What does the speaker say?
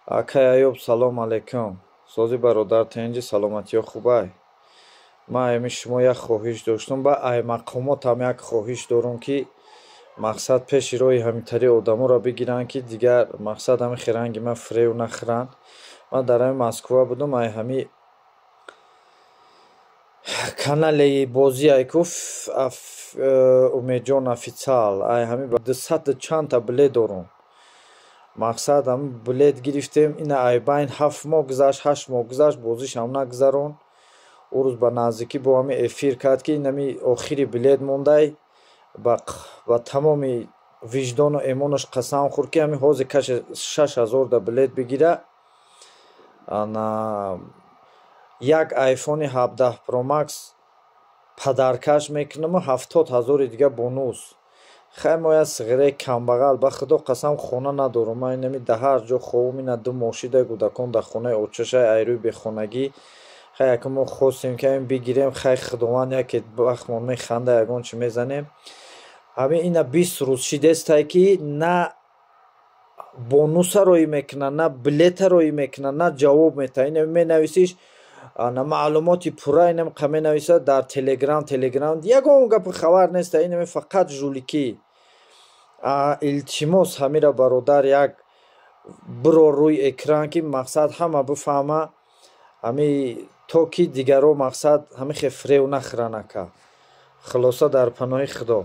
Акай Аюб, салом алейкум. Сози, бародар, тинҷи, саломатиё хубай? Ман ами шумо як хоҳиш доштум, ба ай мақомотам як хоҳиш дорум, ки мақсад пеши роҳи ҳамитари одаморо бигиранд, ки дигар мақсад ҳами хиранги ман фирев нахӯранд. Ман дар ҳами Москва будум, ай ҳами канали бозӣ айку Умедҷон Официал, ай ҳами 200 чандта билет дорум. Мақсад, ҳами билет гирифтем, ина ай байн 7 моҳ гузашт, 8 моҳ гузашт, бозишам нагузарон. Ӯ рӯз ба наздикӣ бо ҳами эфир кард, ки инами охири билет мондай. Ба тамоми виҷдону эмонаш қасам хӯрд, ки ҳами ҳозир каше 6000 да билет бигира, ана як айфони 17 Pro Max падаркаш мекунаму 70 000-и дига бонус. Хай, мо як сиғираи камбағал, ба худо қасам, хона надорум. Ман инами да ҳар ҷо ховум, ина ду мошида, кӯдакон дар хонаи отчашай, айрӯи бехонагӣ. Хай, яке мо хостем, ки ҳамин бигирем. Хай, худованд яке вақтмон механда, ягон чи мезанем. Ҳамин ина 20 рӯз шидестай, ки на бонуса роӣ мекунад, на билета роӣ мекунад, на ҷавоб метаҳад. Ина менависиш, на маълумоти пурра инам қа менависад дар Телеграм. Телеграм ягон гапи хабар неста, инами фақат жуликӣ. Илтимос, ҳамира, бародар, як биро рӯи экран, ки мақсад ҳама бифаҳма, ҳами то ки дигаро мақсад ҳами хе фирев нахӯранд, ака. Хулоса, дар паноҳи худо.